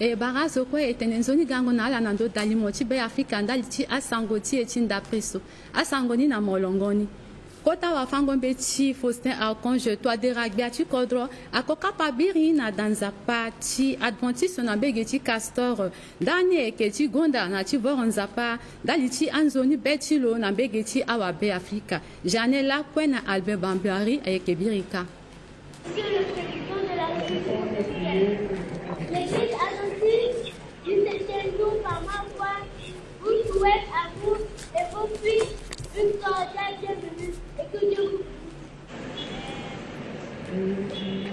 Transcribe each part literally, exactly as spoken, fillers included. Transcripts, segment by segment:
E bara zo kue e tene nzoni gango na ala na ndo dalimo ti Be Afrika ndali ti asango ti e ti ndapre so. Asango ni na molongo ni. Kota wafango-mbeti Faustin Archange Touadéra, gbia ti kodro, ako kapa biri na da nzapa ti Adventiste na mbege ti Castor, ndani ayeke ti gonda na ti voro Nzapa ndali ti anzoni be ti lo na mbege ti awa Be Afrika. Jeanne Lakue na Albert Bambari ayeke biri kâ. Monsieur le Président de la République, l'Église adventiste du septième jour par ma voix vous souhaite à vous et vos fils une cordiale bienvenue et que Dieu vous bénisse.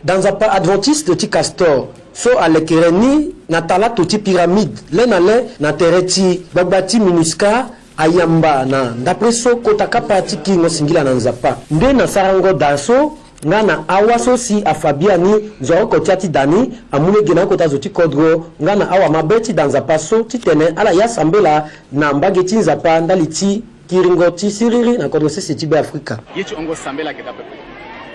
Da nzapa Adventiste ti Castor so alekere ni na talato ti Pyramide le na le na tere ti gbagba ti MINUSCA ayamba na ndapre so kota kapa ti kiringo singila na Nzapa. Nde na sarango da so nga na awa so si afa biani nzoroko ti ya ti da ni amu lege na akota zo ti kodro nga na awamabe ti da nzapa so titene ala ya sambela na mbage ti Nzapa ndali ti kiringo ti siriri na kodro sese ti Be Afrika. Ye ti hongo sambela ayeke daa pepe.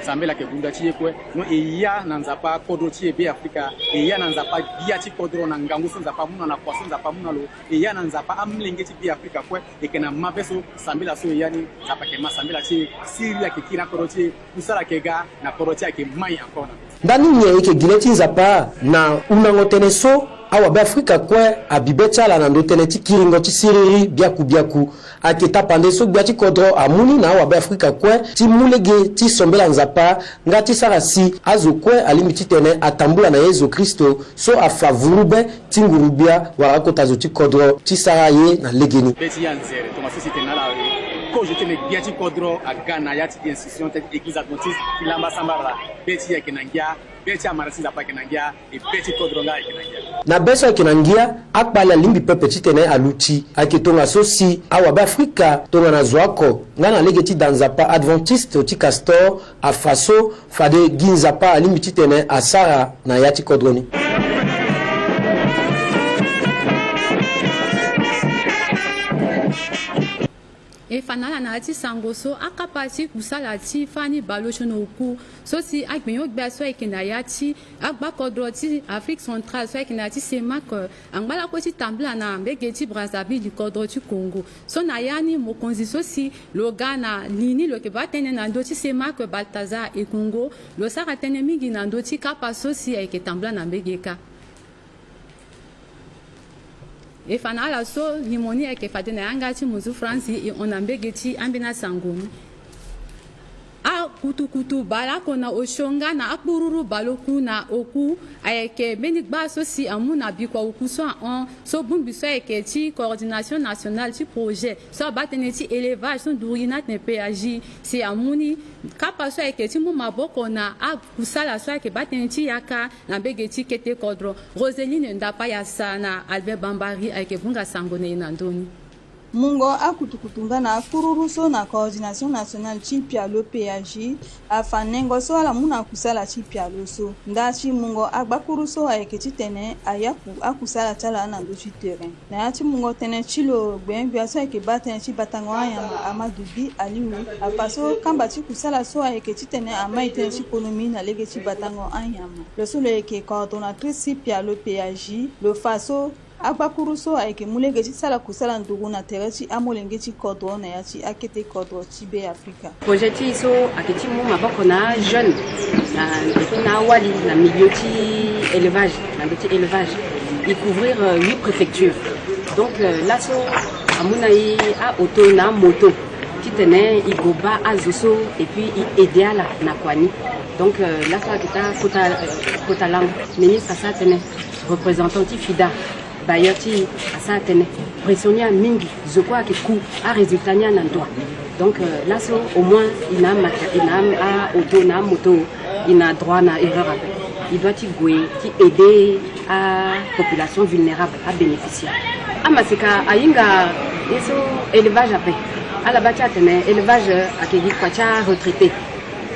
Sambela ayeke gunda ti ye kue. No e ya na Nzapa kodro ti e Be Afrika, e ya na Nzapa gbia ti kodro na ngangu so Nzapa amu na, na kua so Nzapa amu na lo, e ya na Nzapa amolenge ti Be Afrika kue. E yeke na mabe so sambela so e ya ni, Nzapa ayeke ma sambela ti e, siriri ayeke kiri na kodro ti e, kusala ayeke ga na kodro ti e ayeke mai encore na. Ndani nyen e yeke gi le ti Nzapa na hundango tënë so awabeafrika kue abi be ti ala na ndo tënë ti kiringo ti siriri biaku biaku? Ayeke tapande so gbia ti kodro amu ni na awabeafrika kue ti mu lege ti sombela Nzapa nga ti sara si azo kue alingbi titene atambula na Yezu Kristo so afa vuru be ti nguru-gbia wala akota zo ti kodro ti sara ye na legeni. Be ti ye anzere tongaso si e tene na ala kozo ti tene gbia ti kodro aga na ya ti institution ti Eglize Adventiste ti lamba sambala. Be ti ye ayeke na ngia, be ti amara ti Nzapa ayeke na ngia, e be ti kodro nga ayeke na ngia. Na be so ayeke na ngia, akpale alingbi pepe titene aluti. Ayeke tongaso si awabeafrika tongana zo oko nga na lege ti da Nzapa Adventiste ti Castor afa so fade gi Nzapa alingbi titene asara na ya ti kodro ni. E fa na ala na ya ti sango so akapa ti kusala ti fani baleosio na oku so si agbenyo-gbia so ayeke na ya ti agbakodro ti Afrique centrale so ayeke na ya ti CEMAC angba lakue ti tambula na mbege ti Brazzaville, kodro ti Congo. So na ya ni mokonzi so si lo ga na li ni lo yeke baa tënë na ndö ti CEMAC, Balthazar Ekongo, lo sara tënë mingi na ndö ti kapa so si ayeke tambula na mbege kâ. E fa na ala so limo ni ayeke fade na yanga ti muzu Franzi e hon na mbege ti ambeni asango ni. Akutukutu baleoko na osio nga na akpururu baleoku na oku ayeke mbeni gbaa so si amu na bikua oku so ahon so bongbi so ayeke ti coordination nationale ti projet so abaa tënë ti élevage so nduru gi ni atene P A J si amu ni kapa so ayeke ti mu maboko na akusala so ayeke baa tënë ti yaka na mbege ti kete kodro. Roseline Ndapa Yasa na Albert Bambari ayeke vunga sango na e na ndö ni. Mungo akutukutu nga na akururu so na coordination nationale ti pialo P A J afa nengo so ala mu na kusala ti pialo so. Nda ti mungo agbakuru so ayeke titene ayaku akusala ti ala na ndö ti terrain. Na ya ti mungo tënë ti lo, gbenyogbia so ayeke baa tënë ti batango anyama Amadou Bi Aliou afa so kamba ti kusala so ayeke titene amai tënë ti konomi na lege ti batango anyama. Lo so lo yeke coordonnatrice ti pialo P A J, lo fa so agbakuru so ayeke mu lege ti sara kusala nduru na tere ti amolenge ti kodro na ya ti akete kodro ti Be Afrika. Projet ti e so ayeke ti mu maboko na ajeune na, et puis na awali na milieu ti élevage, na ndö ti élevage. E couvrir, euh, huit préfectures. Donc, euh, laso amu na e aauto na amoto titene e gue baa azo so et puis e aider ala na kua ni. Donc, euh, laso ayeke taa kota, euh, kota lango. Ministre asara tënë, représentant ti FIDA, bailleur ti e asara tënë. Pression ni amingi, zo kue ayeke ku arésultat ni ana ndo. Donc, euh, laso au moins e na amata, e na aauto na amoto, e na droit na erreur ape. E doit ti gue ti aider apopulation vulnérable, abénéficiaire. Amaseka ahinga ye so élevage ape. Ala baa ti atene élevage ayeke gi kua ti aretraité.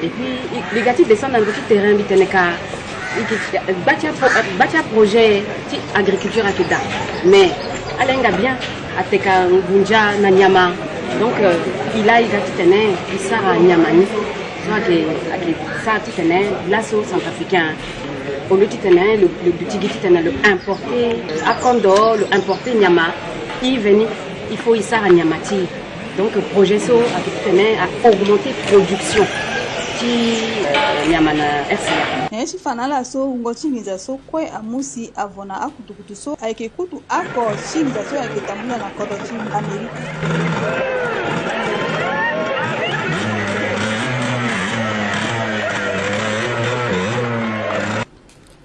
Et puis e, mbi ga ti descendre na ndö ti terrain, mbi tene ka e, e, gba ti apro-, gba ti aprojet ti agriculture ayeke daa. Mais ala hinga bien ateka ngunza na nyama. Donc, euh, e laa e ga titene e sara nyama ni. So ayeke, ayeke sara titene laso centrafricain, au lieu titene lo, lo duti gi titene lo importe akondo, lo importe nyama, i veni, il faut i sara nyama ti i. Donc projet so ayeke titene a augmenter production ti, euh, nyama na R C A. Na ya ti fa na ala so wungo ti nginza so kue amu si avo na akutukutu so ayeke kutu oko ti nginza so ayeke tambula na kodro ti Amerika.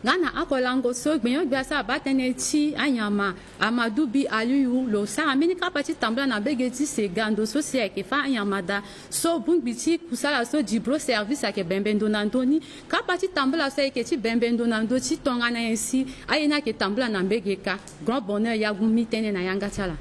Nga na oko lango so gbenyo-gbia so abaa tënë ti anyama Amadou Bi Aliou lo sara mbeni kapa ti tambula na mbege ti sega ndo so si ayeke fâ anyama daa. So bongbi ti kusala so Djibro Service ayeke bembe ndo na ndö ni. Kapa ti tambula so ayeke ti bembe ndo na ndö ti tongana nyen si aye ni ayeke tambula na mbege kâ. Grand Bonheur Yagoumi tene na yanga ti ala.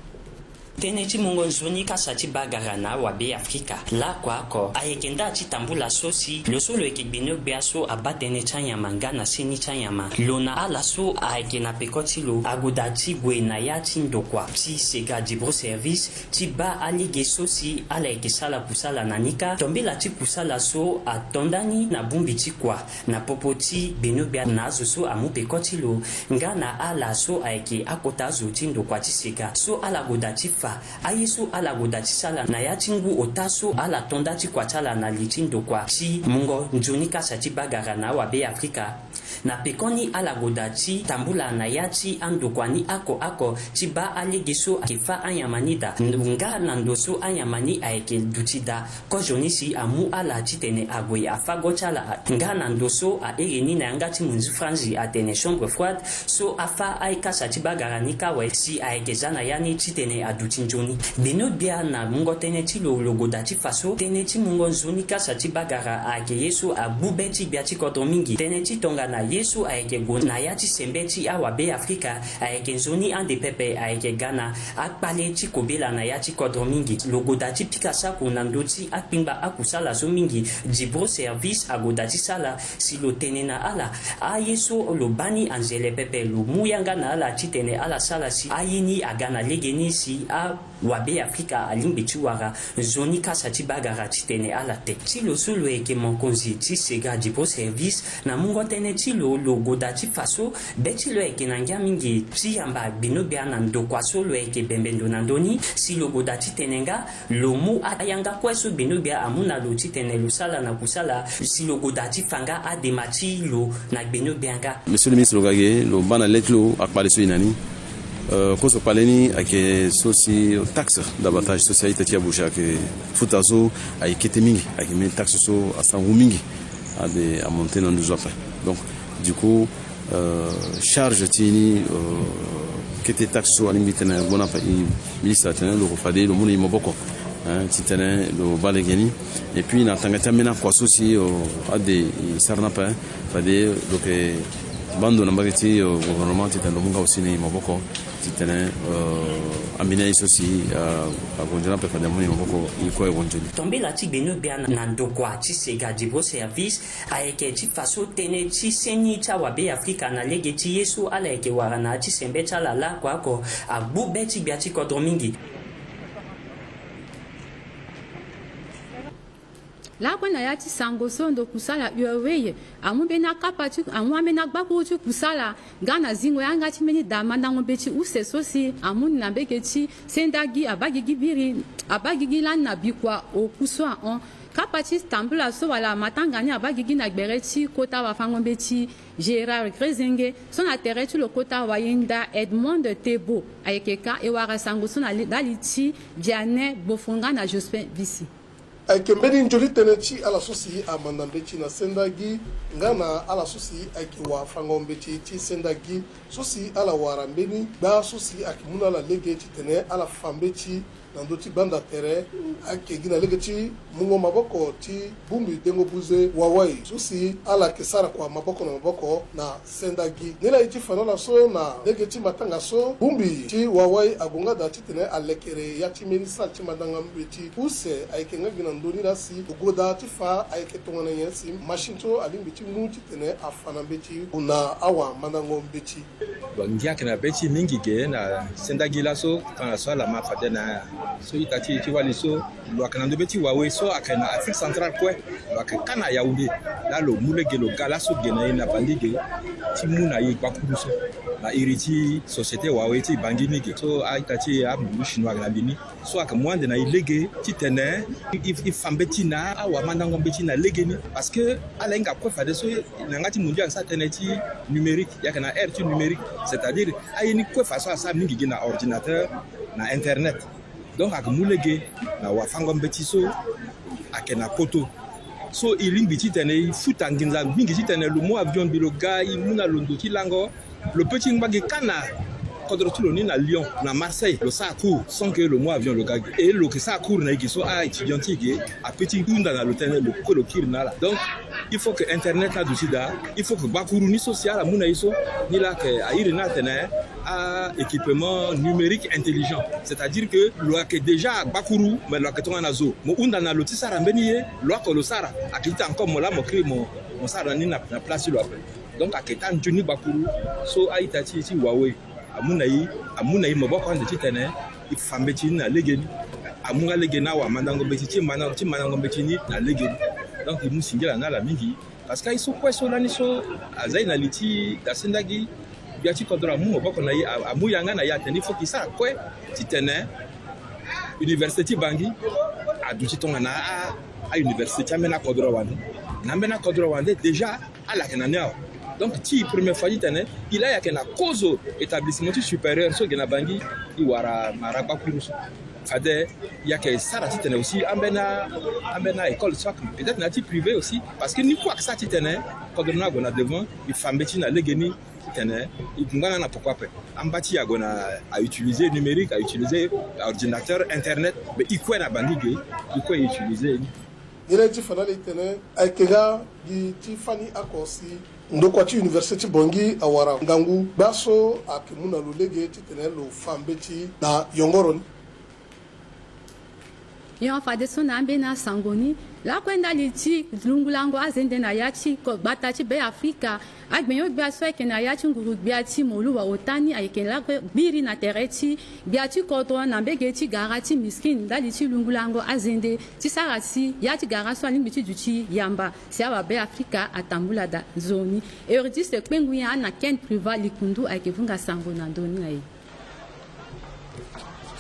Tënë ti mungo nzoni kasa ti bagara na awabe Afrika. Laoko oko ayeke nda ti tambula so si lo so lo yeke gbenyo-gbia so abaa tënë ti anyama nga na seni ti anyama, lo na ala so ayeke na peko ti lo agoda ti gue na ya ti ndokua ti sega Djibro Service ti baa alege so si ala yeke sala kusala na ni kâ. Tombela ti kusala so ato nda ni na bongbi ti kua na popo ti gbenyo-gbia na azo so amu peko ti lo nga na ala so ayeke akota azo ti ndokua ti sega so ala goda ti fa aye so ala goda ti sala na ya ti ngu ota so ala to nda ti kua ti ala na li ti ndokua ti mungo nzoni kasa ti bagara na awabe Afrika. Na pekoni ala goda ti tambula na ya ti andokua ni oko oko ti baa alege so ayeke fâ anyama ni daa nga na ndo so anyama ni ayeke duti daa. Kozoni si amu ala titene ague afâ go ti ala nga na ndo so ahere ni na yanga ti monzi franzi atene chambre froide. So afâ akasa ti bagara ni kâ awe si ayeke za na ya ni titene aduti nzoni. Gbenyo-gbia na mungo tënë ti lo lo goda ti fa so tënë ti mungo nzoni kasa ti bagara ayeke ye so agbu be ti gbia ti kodro mingi. Tënë ti tongana ye so ayeke gue na ya ti sembe ti awabe Afrika ayeke nzoni ande pepe ayeke ga na akpale ti kobela na ya ti kodro mingi. Lo goda ti pika sako na ndö ti akpingba akusala so mingi Djibro Service agoda ti sala si lo tene na ala aye so lo baa ni anzele pepe lo mu yanga na ala titene ala sara si aye ni aga na legeni si awabe Afrika alingbi ti wara nzoni kasa ti bagara titene ala te. Ti lo so lo yeke mokonzi ti sega Djibro Service na mungo tënë ti lo lo goda ti fa so be ti lo ayeke na ngia mingi ti yamba gbenyo-gbia na ndokua so lo yeke bembe ndo na ndö ni si lo goda titene nga lo mu ayanga kue so gbenyo-gbia amu na lo titene lo sala na kusala si lo goda ti fa nga adema ti lo na gbenyo-gbia nga. Monsieur le ministre, lo ga ge lo baa na le ti lo akpale so e na ni. Euh, kozo kpale ni ayeke so si taxe d'abattage so si a-ita ti Abuja ayeke futa so ayeke kete mingi, ayeke mbeni taxe so asara ngu mingi. Ade amonte na nduzu ape. Donc du coup, euh, charge ti ni, euh, kete taxe so alingbi tene ngbona ape, e ministre atene lo ko fade lo mu na e maboko, hein, titene lo baa legeni. Et puis na tanga ti ambeni akua so si, euh, ade e sara ni ape, fade lo yeke baa ndo na mbage ti, euh, gouvernement titene lo mu nga aussi na e maboko titene, euh, ambeni aye so si, euh, agonzo ni ape fade amu na e maboko e kue e gonzo ni. Tombela ti gbenyo-gbia na ndokua ti sega Djibro Service ayeke ti fa so tënë ti seni ti awabe Afrika na lege ti ye so ala yeke wara na ya ti sembe ti ala laoko oko agbu be ti gbia ti kodro mingi. Lakue na ya ti sango so ndo kusala U E W amu mbeni akapa ti, amu ambeni agbakuru ti kusala nga na zingo yanga ti mbeni daa mandango mbeti use so si amu ni na mbege ti sendagi abaa gigi biri, abaa gigi lani na bikua oku so ahon. Kapa ti tambula so wala matanga ni abaa gigi na gbere ti kota wafango mbeti Gérard Grezenge so na tere ti lo kota wayenda Edmond Tebo ayeke kâ. E wara sango so na ndali ti Vianney Bofonga na Jospin Bisi. Ayeke mbeni nzoni tënë ti ala so si amanda mbeti na sendagi nga na ala so si ayeke wafango mbeti ti sendagi so si ala wara mbeni gba so si ayeke mu na ala lege titene ala fa mbeti na ndö ti gbanda tere. Ayeke gi na lege ti mungo maboko ti bongbi dengo buze Huawei so si ala yeke sara kua maboko na maboko na sendagi. Nilaa e ti fa na ala so na lege ti matanga so, bongbi ti Huawei ague nga daa titene alekere ya ti mbeni salle ti mandanga mbeti use. Ayeke nga gi na ndö ni laa si lo gue daa ti fa ayeke tongana nyen si machine so alingbi ti mu titene afa na mbeti na awamandango mbeti. Bon, ngia ayeke na be ti e mingi ge na sendagi laso, tongana so ala ma fade na So ita ti e ti wali so, lo yeke na ndö be ti wawe so ayeke na Afrique centrale kue. Lo yeke ka na Yaoundé. Laa lo mu lege lo ga laso ge na e na Bangui ge ti mu na e gbakuru so na iri ti société wawe ti Bangui ni ge. So a-ita ti e, amuru chinois ayeke na mbi ni. So ayeke mu ande na e lege titene e, e, e fa mbeti na awamandango mbeti na legeni. Parce que ala hinga kue fadeso na yanga ti mondial so atene ti numérique, e yeke na ère ti numérique. C'est-à-dire aye ni kue fadeso asara mingi gi na ordinateur, na internet. Donc ayeke mu lege na wafango mbeti so ayeke na poto. So e lingbi titene e futa nginza mingi titene lo mu avion mbi lo ga, e mu na lo ndo ti lango. Lo peut ti ngba gi ka na kodro ti lo ni na Lyon, na Marseille, lo sara cours sans que lo mu avion lo ga gi. E lo yeke sara cours na e ge so a-étudiant ti e ge apeut ti hunda na lo tënë, lo kue lo kiri na ala. Donc il faut que internet ni aduti daa. Il faut que gbakuru ni so si ala mu na e so, ni laa ayeke a iri ni atene a-équipement numérique intelligent. C'est-à-dire que lo yeke déjà gbakuru, mais lo yeke tongana zo. Mo hunda na lo ti sara mbeni ye, lo oko lo sara. Ayeke ti encore mo laa mo kiri mo, mo sara na ni na, na place ti lo ape. Donc ayeke taa nzoni gbakuru so a-ita ti e ti wawe amu na e, amu na e maboko ande titene e fa mbeti ni na legeni. Amu nga lege na awamandango mbeti ti mandango, ti mandango mbeti ni na legeni. Donc e mu singila na ala mingi. Parce que aye so kue so lani so aza e na li ti gasendagi, gbia ti kodro amu maboko na e, a-, amu yanga na e atene il faut que e sara kue titene université ti Bangui aduti tongana a, a-université ti ambeni akodro wande. Na ambeni akodro wande déjà ala yeke na ni awe. Donc ti e première fois titene e laa e yeke na kozo établissement ti supérieur so ge na Bangui, e wara mara gbakuru so. Fade e yeke sara titene aussi ambeni a, ambeni a-école so ayeke peut-être na ya ti privé aussi. Parce que ni kue ayeke sara titene kodro ni ague na devant, e fa mbeti na legeni titene e gue nga na poko ape. Amba ti e ague na a-utiliser numérique, a-utiliser ordinateur, internet. Mais e kue na Bangui ge, e kue e utiliser ni. Nilaa e ti fa na ala e tene ayeke nga gi ti fani oko si ndokua ti université ti Bangui awara ngangu gbia so ayeke mu na lo lege titene lo fa mbeti na yongoro ni. Nyon fadeso na ambeni asango ni lakue ndali ti lungulango azende na ya ti ko-, gbata ti Be Afrika. Agbenyo-gbia so ayeke na ya ti nguru-gbia ti moluwa ota ni ayeke lakue gbiri na tere ti gbia ti kodro na mbege ti gara ti Miskine ndali ti lungulango azende ti sara si ya ti gara so alingbi ti duti yamba si awa Be Afrika atambula daa nzoni. Eurydice Kpengunya na Ken Privat Likundu ayeke vunga sango na ndö ni na e.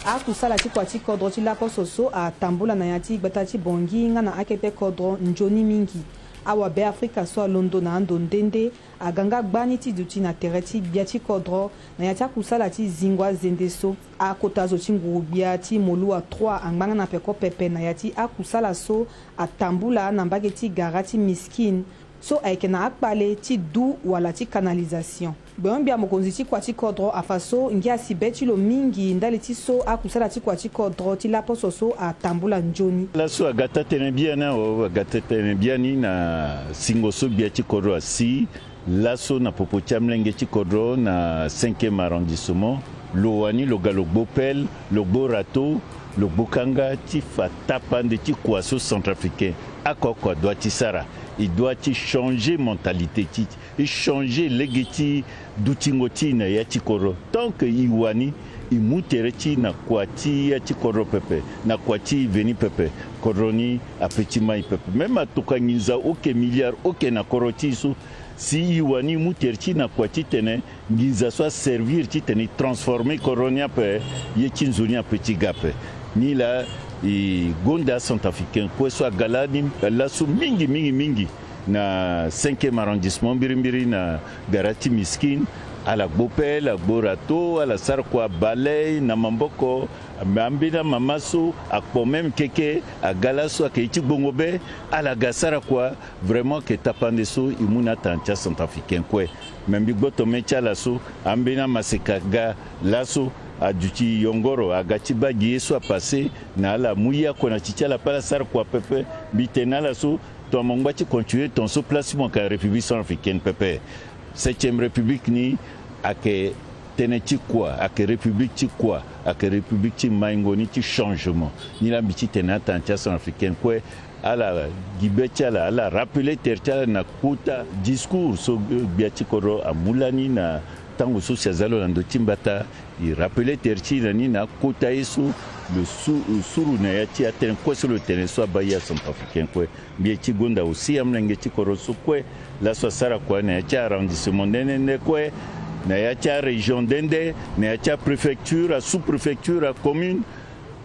Akusala ti kua ti kodro ti laposo so atambula na ya ti gbata ti Bangui nga na akete kodro nzoni mingi. Awa Be Afrika so alondo na ando nde nde aga nga gbani ti duti na tere ti gbia ti kodro na ya ti akusala ti zingo azende so. Akota zo ti nguru-gbia ti moluwa trois angba nga na peko pepe na ya ti akusala so atambula na mbage ti gara ti Miskine. So ayeke na akpale ti du wala ti canalisation. Gbenyo-gbia mokonzi ti kua ti kodro afa so ngia asi be ti lo mingi ndali ti so akusala ti kua ti kodro ti laposo so atambula nzoni. Laso aga taa-tënë biani awe, aga taa-tënë biani na singo so gbia ti kodro asi laso na popo ti amolenge ti kodro na cinquième arrondissement. Lo wani lo ga lo gbo pelle, lo gbo râteau, lo gbo kanga ti fa tapande ti kua so centrafricain oko oko adoit ti sara. E doit ti changer mentalité ti e, changer lege ti dutingo ti e na ya ti kodro. Tant que e wani e mu tere ti e na kua ti ya ti kodro pepe, na kua ti e veni pepe, kodro ni apeut ti mai pepe. Même atokua nginza oke, milliard oke na kodro ti e so, si e wani e mu tere ti e na kua titene nginza so aservir titene e transformer kodro ni ape, ye ti nzoni apeut ti ga ape. Ni laa e gonda acentrafricain kue so aga lani laso mingi mingi mingi na cinquième arrondissement mbirimbiri na gara ti Miskine. Ala gbo pelle, ala gbo râteau, ala sara kua balai na maboko. Me ambeni amama so akpo même keke aga laso ayeke ye ti gbongo be, ala ga sara kua. Vraiment ayeke tapande so e mu na atanga ti acentrafricain kue. Me mbi gboto mê ti ala so ambeni amaseka aga laso aduti yongoro aga ti baa gi ye so apasse na ala mu ye oko na ti ti ala ape ala sara kua pepe. Mbi tene na ala so tongana mo ngba ti continuer tongaso place ti mo ayeke na République centrafricaine pepe. Septième République ni ayeke tënë ti kua, ayeke République ti kua, ayeke République ti maingo ni ti changement. Ni laa mbi ti tene na atanga ti acentrafricaine kue. Ala gi be ti ala, ala rappeler tere ti ala na kota discours so gbia ti kodro amu lani na Tango so si aza lo na ndo ti mbata, e rappeler tere ti e na ni na akota ye so lo su-, suru na ya ti atënë kue so lo tene so abaa ye acentrafricain kue. Mbi ye ti gonda aussi amolenge ti kodro so kue laso asara kua na ya ti arrondissement nde nde nde kue, na ya ti arégion nde nde, na ya ti apréfecture, asous-préfecture, acommune.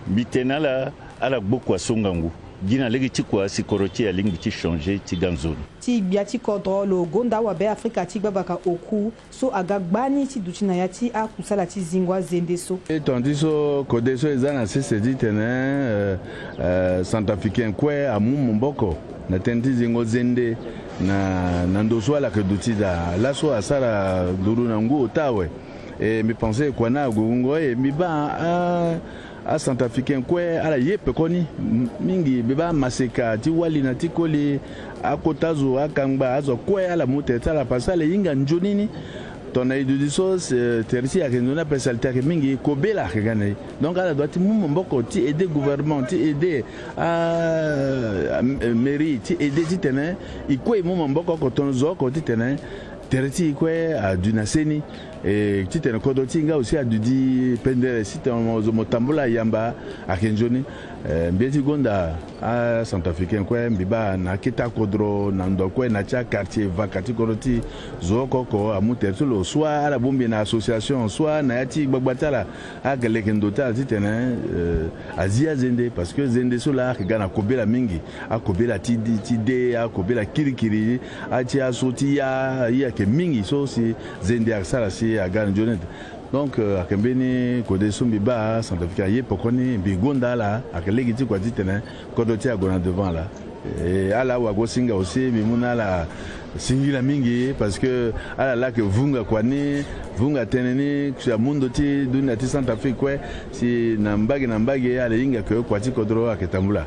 Mbi tene na ala, ala gbu kua so ngangu. Gi na lege ti kua si kodro ti e alingbi ti changer ti ga nzoni. Ti gbia ti kodro lo gonda awabe Afrika ti gbavaka oku so aga gbani ti duti na ya ti akusala ti zingo azende so. E tonga ti so kode so e za na sese titene, euh, euh, centrafricain kue amu maboko na tënë ti zingo zende na, na ndo so ala yeke duti daa. Laso asara nduru na ngu ota awe. E mbi pense kua ni ague wungo, e mbi baa a, acentrafricain kue ala ye pekoni mingi. Mbi baa amaseka ti wali na ti koli, akota zo, akangba, azo kue ala mu tere ti ala parce que ala hinga nzoni ni. Tongana e duti so, tere ti e ayeke nzoni ape, saleté ayeke mingi, kobela ayeke ga na e. Donc ala doit ti mu maboko ti aider gouvernement, ti aider a, a mairie, ti aider titene e kue e mu maboko oko, tono zo oko titene tere ti e kue adu na seni. E titene kodro ti e nga aussi aduti pendere, si tongana mo zo mo tambula yamba ayeke nzoni. E, mbi ye ti gonda acentrafricain kue, mbi baa na akete akodro na ndo kue, na ya ti aquartier, vaka ti kodro ti e, zo oko oko amu tere ti lo, soit ala bongbi na association, soit na ya ti gbagba ti ala, ayeke leke ndo ti ala titene, euh, azi azende, parce que zende so laa ayeke ga na kobela mingi. Akobela ti, ti de, akobela kirikiri, a ti aso ti ya, ye ayeke mingi so si zende asara si aga na nzoni ete. Donc, euh, ayeke mbeni kode so mbi baa centrafricain aye pekoni, mbi gonda ala, ayeke lege ti kua titene kodro ti e ague na devant laa. E ala awagosinga aussi, mbi mu na ala singila mingi, parce que ala laa ayeke vunga kua ni, vunga tënë ni si amu ndo ti dunia ti Centrafrique kue, si na mbage na mbage ala hinga ke kua ti kodro ayeke tambula.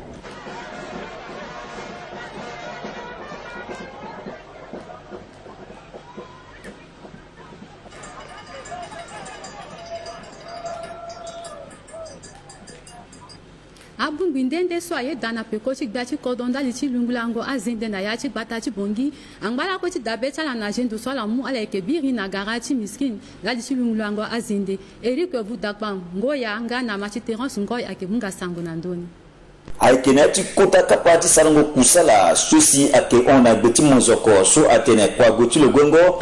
Abongbi nde nde so ayeda na peko ti gbia ti kodro ndali ti lungulango azende na ya ti gbata ti Bangui angba lakue ti dabe ti ala na zendo so ala mu, ala yeke biri na gara ti Miskine ndali ti lungulango azende. Eric Vudakpa Ngoya nga na Mathieu Térence Ngoy ayeke mu nga sango na ndö ni. Ayeke na ya ti kota kapa ti sarango kusala so si ayeke hon na gbe ti monzoko so atene kua gue ti lo guengo.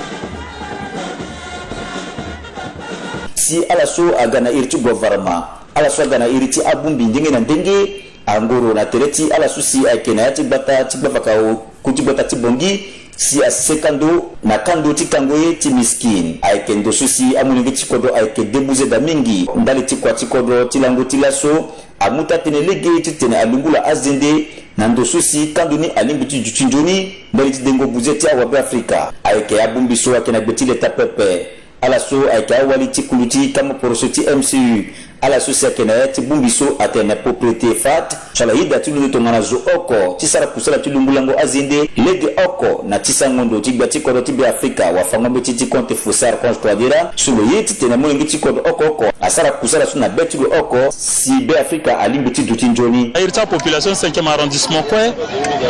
Si ala so aga na iri ti gouvernement, ala so aga na iri ti abongbi ndenge na ndenge, angoro na tere ti ala so si ayeke na ya ti gbata ti gbavaka oku ti gbata ti Bangui, si asese kando na kando ti kango ye ti Miskine. Ayeke ndo so si amolenge ti kodro ayeke de buze daa mingi ndali ti kua ti kodro ti lango ti laso. Amu taa-tënë lege titene alungula azende na ndo so si kando ni alingbi ti duti nzoni ndali ti dengo buze ti awabe Afrika. Ayeke abongbi so ayeke na gbe ti leta pepe. Ala so ayeke awali ti kulu ti kamaporoso ti M C U, ala so si ayeke na ya ti bongbi so atene propriété fat, so ala yeda ti londo tongana zo oko ti sara kusala ti lungulango azende, lege oko na ti sango ndo ti gbia ti kodro ti Beafrika, wafango-mbeti ti Comte Faustin Archange Touadéra, so lo ye titene molenge ti kodro oko oko asara kusala so na be ti lo oko, si Beafrika alingbi ti duti nzoni. Iri ti apopulation cinquième arrondissement kue,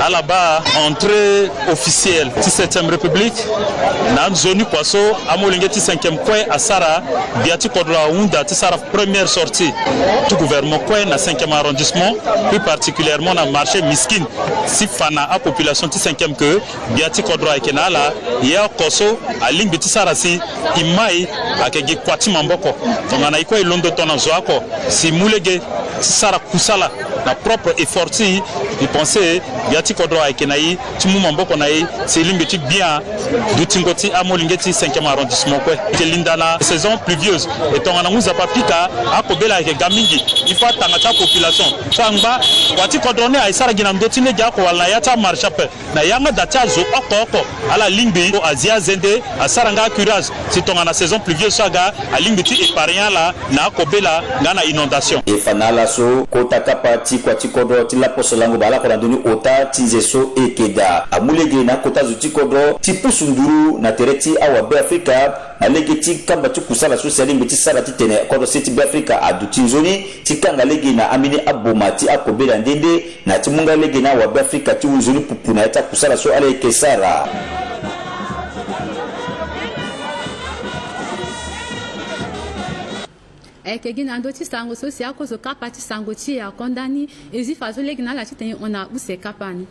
ala baa entrée officielle ti septième république na nzoni kua so amolenge ti cinquième kue asara. Gbia ti kodro ahunda ti sara première sortie ti gouvernement kue na cinquième arrondissement, plus particulièrement na marché Miskine, ti fa na apopulation ti cinquième que gbia ti kodro ayeke na ala. Ye oko so alingbi ti sara si e mai ayeke gi kua ti maboko. Tongana e kue e londo tongana zo oko si e mu lege ti sara kusala na propre effort ti e, e pense gbia ti kodro ayeke na e ti mu maboko na e si e lingbi ti gbia dutingo ti amolenge ti cinquième arrondissement kue. E yeke linda na saison pluvieuse, e tongana ngu nzapa apika, akobela ayeke ga mingi. Il faut atanga ti apopulation so angba kua ti kodro ni aye sara gi na ndö ti lege oko wala na ya ti amarché ape. Na yanga da ti azo oko oko, ala lingbi azi azende, asara nga curage si tongana saison pluvieuse so aga, alingbi ti épargner ala na akobela nga na inondation. E fa na ala so kota kapa ti kua ti kodro ti laposo lango bale oko na ndö ni ota ti nze so e yeke daa. Amu lege na akota zo ti kodro ti pusu nduru na tere ti awabe Afrika na lege ti kamba ti kusala so si alingbi ti sara titene kodro se ti Beafrika aduti nzoni, ti kanga lege na ambeni aboma ti akobela nde nde, na ti mu nga lege na awabe Afrika ti hu nzoni pupu na ya ti akusala so ala yeke sara. Ayeke gi na ndö ti sango so si akozo kapa ti sango ti e akonda ni. E zi fa so lege na ala titene e hon na use kapa ni.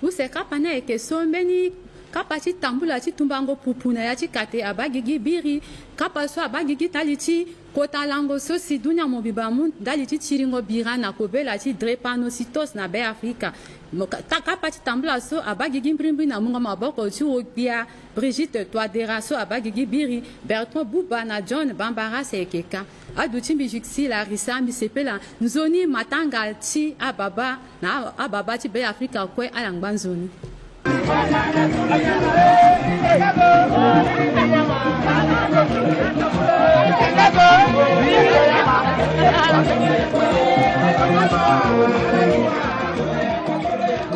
Use kapa ni ayeke so mbeni kapa ti tambula ti tumbango pupu na ya ti kate abaa gigi biri. Kapa so abaa gigi ndali ti kota lango so si dunia mobimba amu ndali ti tiringo bira na kobela ti drépanocytose na Beafrika. Mo ka-, ta-, kapa ti tambula so abaa gigi mbirimbiri na mungo maboko ti wogbia Brigitte Touadéra so abaa gigi biri, Bertrand Buba na John Bambara si ayeke ka. Aduti mbi Juxi Larissa, mbi sepela nzoni matanga ti ababa na ababa ti Beafrika kue ala ngba nzoni.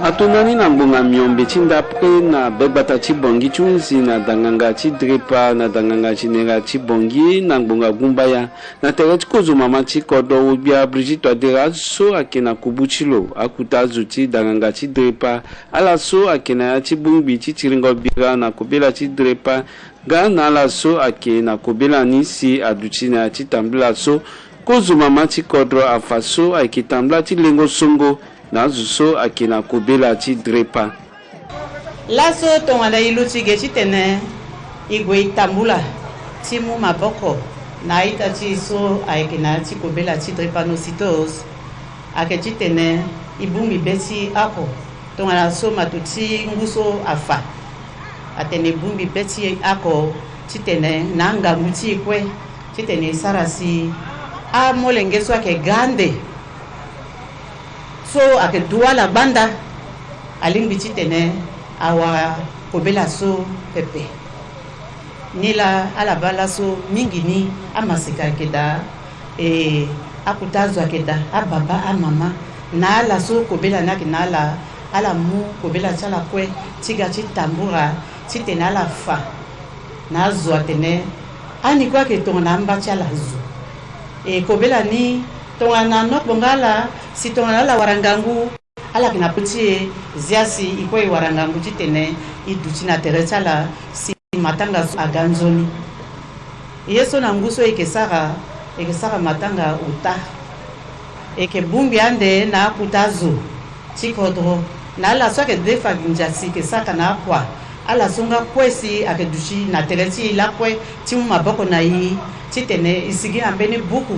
Ato na ni na ngbonga miombe ti ndapre na begbata ti Bangui ti hunzi na danganga ti drepa na danganga général ti Bangui na ngbonga gumbaya. Na tere ti kozo mama ti kodro wogbia Brigitte Touadéra so ayeke na kubu ti lo, akuta zo ti danganga ti drepa, ala so ayeke na ya ti bongbi ti tiringo bira na kobela ti drepa, nga na ala so ayeke na kobela ni si aduti na ya ti tambula so. Kozo mama ti kodro afa so ayeke tambula ti lengo songo na azo so ayeke na kobela ti drepa. Laso tongana e luti ge titene e gue e tambula ti mu maboko na a-ita ti e so ayeke na ya ti kobela ti drépanocytose, ayeke titene e bongbi be ti oko. Tongana so mato ti ngu so afa, atene e bongbi be ti oko titene na angangu ti e kue, titene e sara si amolenge so ayeke ga ande so ayeke du ala gbanda, alingbi titene awara kobela so pepe. Nilaa ala baa laso mingi ni amaseka ayeke daa, e, akuta azo ayeke daa, ababa, amama, na ala so kobela ni ayeke na ala, ala mu kobela ti ala kue ti ga ti tambura titene ala fa na azo atene ani kue ayeke tongana amba ti ala zo. E, kobela ni tongana nokpo nga ala, si tongana ala wara ngangu, ala yeke na popo ti e, zia si e kue e wara ngangu titene e duti na tere ti ala si matanga so aga nzoni. Ye so na ngu so e yeke sara, e yeke sara matanga ota. E yeke bongbi ande na akuta azo ti kodro, na ala so ayeke defa nginza si e yeke saka na akua, ala so nga kue si ayeke duti na tere ti e lakue ti mu maboko na e titene e sigi na mbeni buku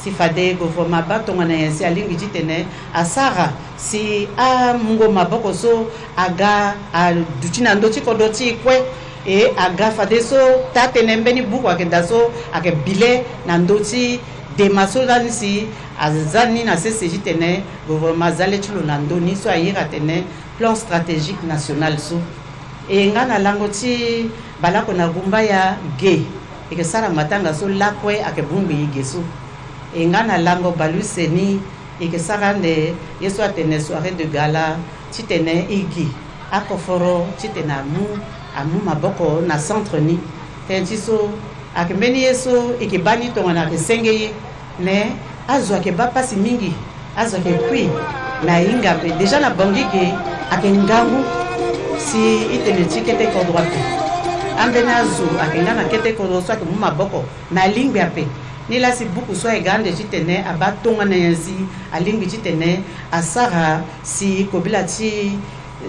si fade gouvernement abaa tongana nyen si alingbi titene asara si amungo maboko so aga aduti na ndö ti kodro ti e kue. E aga fadeso taa-tënë mbeni buku ayeke daa so ayeke bi le na ndö ti dema so lani si aza ni na sese titene gouvernement aza le ti lo na ndö ni so a iri atene plan stratégique national so. E nga na lango ti baleoko na gumbaya ge, e yeke sara matanga so lakue ayeke bongbi e ge so. E nga na lango baleuse ni, e yeke sara ande ye so atene soirée de gala titene e gi akoforo titene amu, amu maboko na centre ni. Tënë ti so ayeke mbeni ye so e yeke baa ni tongana ayeke senge ye. Mais azo ayeke baa pasi mingi, azo ayeke kui. Mais ahinga ape déjà na Bangui ge ayeke ngangu si e tene ti kete kodro ape. Ambeni azo ayeke nga na kete kodro so ayeke mu maboko, mais alingbi ape. Nilaa si buku so ayeke ga ande titene abaa tongana nyen si alingbi titene asara si kobela ti,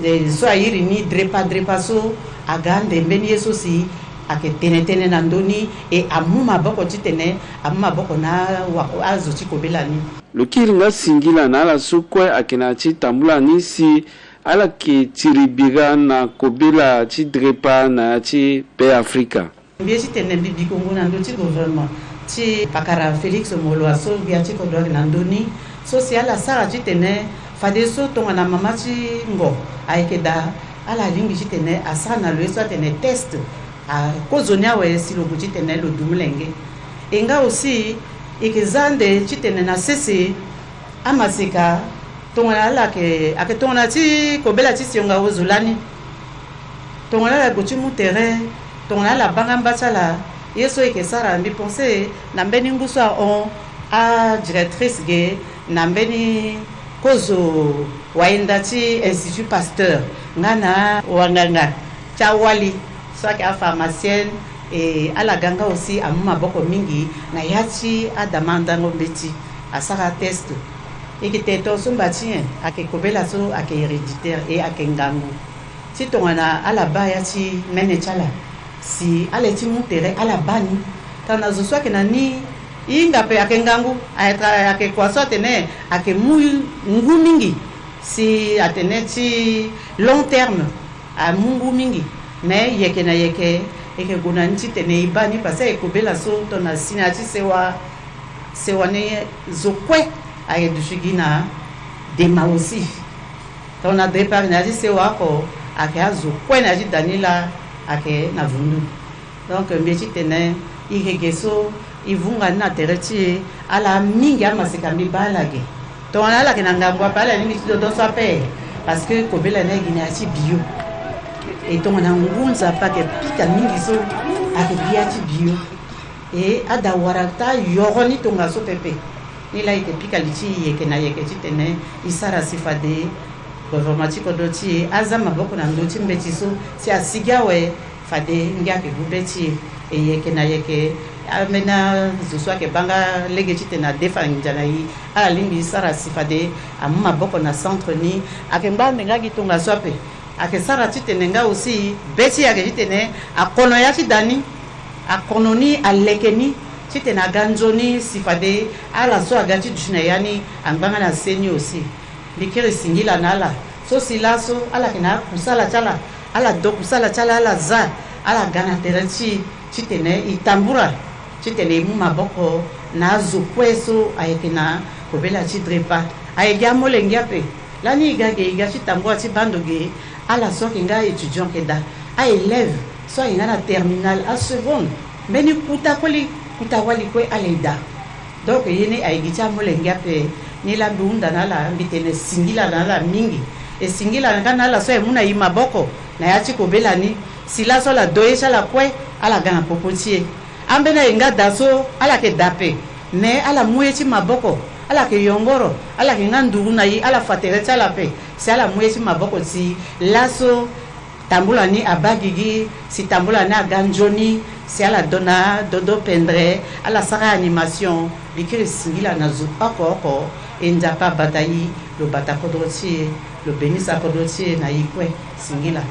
eh, so a iri ni drepa drepa so aga ande mbeni ye so si ayeke tene tënë na ndö ni, e amu maboko titene amu maboko na wa-, azo ti kobela ni. Lo kiri nga singila na ala so kue ayeke na ya ti tambula ni si ala yeke tiri bira na kobela ti drepa na ya ti Beafrika. Mbi ye titene mbi bi kongo na ndö ti gouvernement ti pakara Félix Moloua so gbia ti kodro ayeke na ndö ni, so si ala sara titene fadeso tongana mama ti ngo ayeke daa, ala lingbi titene asara na lo ye so atene test, akozoni awe si lo gue titene lo du molenge. E nga aussi e yeke za ande titene na sese amaseka tongana ala yeke, ayeke tongana ti kobela ti sionga ozo lani. Tongana ala gue ti mu tere, tongana ala baa nga mba ti ala, ye so e yeke sara, mbi pense na mbeni ngu so ahon adirectrice ge na mbeni Kozo wayenda ti Institut Pasteur nga na wanganga ti awali so ayeke apharmacienne. E ala ga nga aussi amu maboko mingi na ya ti adamandango mbeti asara test. E yeke tene tongaso mba ti nyen? Ayeke kobela so ayeke héréditaire e ayeke ngangu. Ti tongana ala baa ya ti mene ti ala si ala ye ti mu tere ala baa ni. Tongana zo so ayeke na ni e hinga ape ayeke ngangu, ayeke kua so atene ayeke mu ngu mingi. Si atene ti long terme amu ngu mingi. Mais yeke na yeke e yeke gue na ni titene e baa ni parce que e kobela so tongana si na ya ti sewa, sewa ni zo kue ayeke duti gi na dema aussi. Tongana drépar na ya ti sewa oko ayeke azo kue na ya ti da ni laa ayeke na vundu. Donc mbi ye titene e yeke ge so e vunga ni na tere ti e. Ala mingi amaseka mbi baa ala ge. Tongana ala yeke na ngangu ape ala lingbi ti dodo so ape. Parce que kobela ni ayeke gi na ya ti bio. E tongana ngu Nzapa ayeke pika mingi so ayeke gi ya ti bio. E ada wara taa yoro ni tongaso pepe. Ni laa e yeke pika li ti e yeke na yeke titene e sara si fade gouvernement ti kodro ti e aza maboko na ndö ti mbeti so si asigi awe. Fade ngia ayeke gu be ti e. E yeke na yeke ambeni azo so ayeke baa nga lege titene adefa nginza na e. Ala lingbi sara si fade amu maboko na centre ni. Ayeke ngba ande nga gi tongaso ape. Ayeke sara titene nga aussi be ti e ayeke titene akono ya ti da ni. Akono ni aleke ni titene aga nzoni si fade ala so aga ti duti na ya ni angba nga na se ni aussi. Mbi kiri singila na ala so si laso ala yeke na akusala ti ala. Ala do kusala ti ala ala za. Ala ga na tere ti e titene e tambula titene e mu maboko na azo kue so ayeke na kobela ti drepa. Ayeke gi amolenge ape. Lani e ga ge e ga ti tambula ti baa ndo ge ala so ayeke nga étudiant ayeke daa. Aélève so ayeke nga na terminale aseconde mbeni kuta koli kuta wali kue ala e daa. Donc ye ni aye gi ti amolenge ape. Ni laa mbi hunda na ala mbi tene singila na ala mingi. E singila nga na ala so aye mu na e maboko na ya ti kobela ni. Si laso ala do ye ti ala kue ala ga na popo ti e. Ambeni aye nga daa so ala yeke daa ape. Mais ala mu ye ti maboko. Ala yeke yongoro. Ala yeke nga nduru na e ala fa tere ti ala ape. Si ala mu ye ti maboko ti laso tambula ni abaa gigi si tambula ni aga nzoni. Si ala dona dodo pendre ala sara animation. Mbi kiri singila na zo oko oko. E Nzapa abata e. Lo bata kodro ti e. Lo benisa kodro ti e na e kue. Singila.